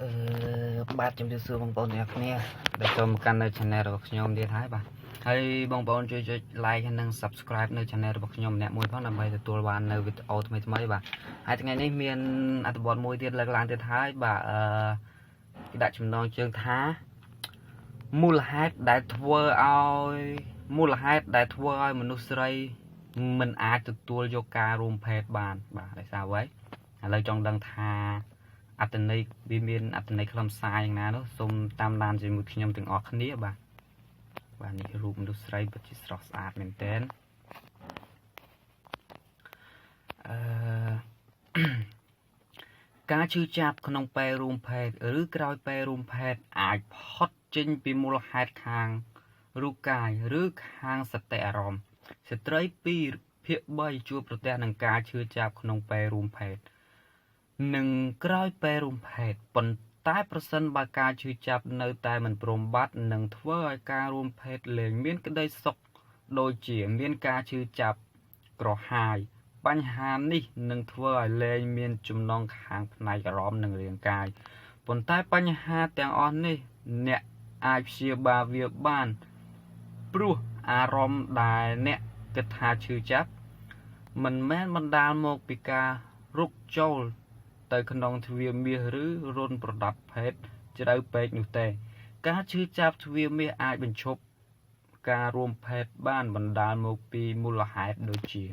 អឺបាទជំរាបសួរបងប្អូនទាំងអស់គ្នា ដែលចូលមកកាន់នៅ channel របស់ខ្ញុំទៀតហើយបាទហើយបងប្អូនជួយចុច like ហើយនិង subscribe នៅ channel របស់ខ្ញុំម្នាក់មួយផងដើម្បីទទួលបាននៅវីដេអូថ្មីៗបាទហើយថ្ងៃនេះមានអត្ថបទមួយទៀតលើកឡើងទៀតហើយបាទអឺគេដាក់ចំណងជើងថាមូលហេតុដែលធ្វើឲ្យមូលហេតុដែលធ្វើឲ្យមនុស្សស្រីមិនអាចទទួលយកការរួមភេទបានបាទដោយសារអ្វីឥឡូវចង់ដឹងថាអត្តន័យវាមានអត្តន័យខ្លឹមសារយ៉ាងណានោះសូមតាមដានជាមួយខ្ញុំទាំងអស់គ្នាបាទបាទនេះរូបមនុស្សស្រីពិតជាស្រស់ស្អាតមែនទែនអឺ ការឈឺចាប់ក្នុងពេលរួមភេទឬក្រោយពេលរួមភេទអាចផុតចេញពីមូលហេតុខាងរូបកាយឬខាងសតិអារម្មណ៍ស្ត្រី2ភាគ3ជួបប្រទះនឹងការឈឺចាប់ក្នុងពេលរួមភេទនិងក្រោយពេលរួមភេទប៉ុន្តែប្រសិនបើការឈឺចាប់នៅតែមិនព្រមបាត់នឹងធ្វើឲ្យការរួមភេទលែងមានក្តីសុខដូចជាមានការឈឺចាប់ក្រហាយបញ្ហានេះនឹងធ្វើឲ្យលែងមានចំណងខាងផ្នែកអារម្មណ៍និងរាងកាយប៉ុន្តែបញ្ហាទាំងអស់នេះអ្នកអាចព្យាបាលវាបានព្រោះអារម្មណ៍ដែលអ្នកគិតថាឈឺចាប់មិនមែនបណ្ដាលមកពីការរុកចូលទៅក្នុងទ្វារមាសឬរន្ធប្រដាប់ភេទជ្រៅពេកនោះទេ ការឈឺចាប់ទ្វារមាសអាចបញ្ឈប់ការរួមភេទបានបណ្ដាលមកពីមូលហេតុដូចជា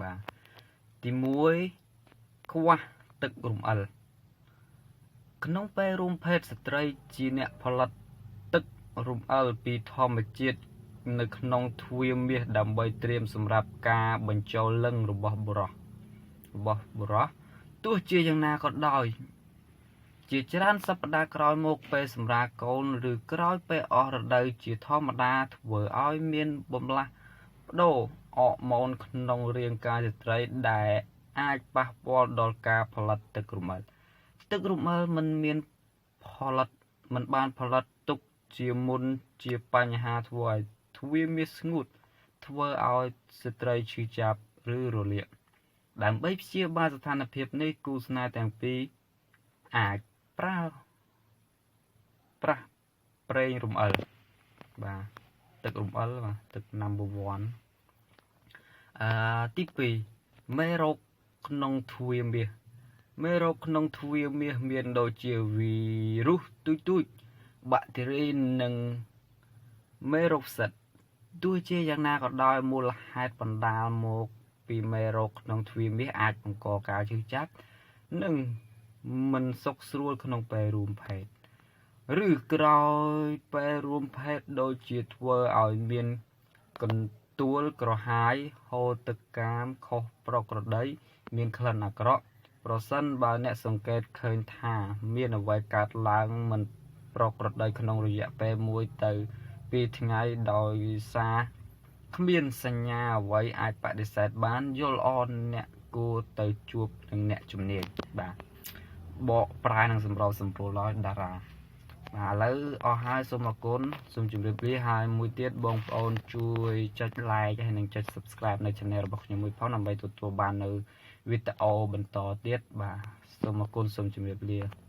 បាទទី1ខ្វះទឹករំអិលក្នុងពេលរួមភេទស្ត្រីជាអ្នកផលិតទឹករំអិលពីធម្មជាតិនៅក្នុងទ្វារមាសដើម្បីត្រៀមសម្រាប់ការបញ្ចូលលិង្គរបស់បុរសរបស់បុរសទោះជាយ៉ាងណាក៏ដោយ ជាច្រើនសប្តាហ៍ក្រោយមកពេលសម្រាលកូនឬក្រោយពេលអស់រដូវជាធម្មតាធ្វើឲ្យមានបំលាស់ប្ដូរអរម៉ូនក្នុងរាងកាយស្ត្រីដែលអាចប៉ះពាល់ដល់ការផលិតទឹករំអិលទឹករំអិលមិនមានផលិតមិនបានផលិតទុកជាមុនជាបញ្ហាធ្វើឲ្យទ្វារមាសស្ងួតធ្វើឲ្យស្ត្រីឈឺចាប់ឬរលាកដើម្បីព្យាបាលស្ថានភាពនេះគូស្នេហ៍ទាំងពីរអាចប្រើប្រាស់ប្រេងរំអិលបាទទឹករំអិលបាទទឹក number 1អឺទី2មេរោគក្នុងទ្វារមាសមេរោគក្នុងទ្វារមាសមានដូចជាវីរុសទូចទូចបាក់តេរីនិងមេរោគផ្សិតទោះជាយ៉ាងណាក៏ដោយមូលហេតុបណ្ដាលមកពីមេរោគក្នុងទ្វារមាសអាចបង្កការឈឺចាប់និងមិនសុខស្រួលក្នុងពេលរួមភេទឬក្រោយពេលរួមភេទដូចជាធ្វើឲ្យមានកន្ទួលក្រហាយហូរទឹកកាមខុសប្រក្រតីមានក្លិនអាក្រក់ប្រសិនបើអ្នកសង្កេតឃើញថាមានអ្វីកើតឡើងមិនប្រក្រតីក្នុងរយៈពេល1ទៅ2ថ្ងៃដោយសារគ្មានសញ្ញាអ្វីអាចបដិសេធបានយល់ល្អអ្នកគួរទៅជួបនឹងអ្នកជំនាញបាទបកប្រែនឹងសម្របសម្រួលដោយតារាបាទឥឡូវអស់ហើយសូមអរគុណសូមជម្រាបលាហើយមួយទៀតបងប្អូនជួយចុច like ហើយនិងចុច subscribe នៅ channel របស់ខ្ញុំមួយផងដើម្បីទទួលបាននៅវីដេអូបន្តទៀតបាទសូមអរគុណសូមជម្រាបលា។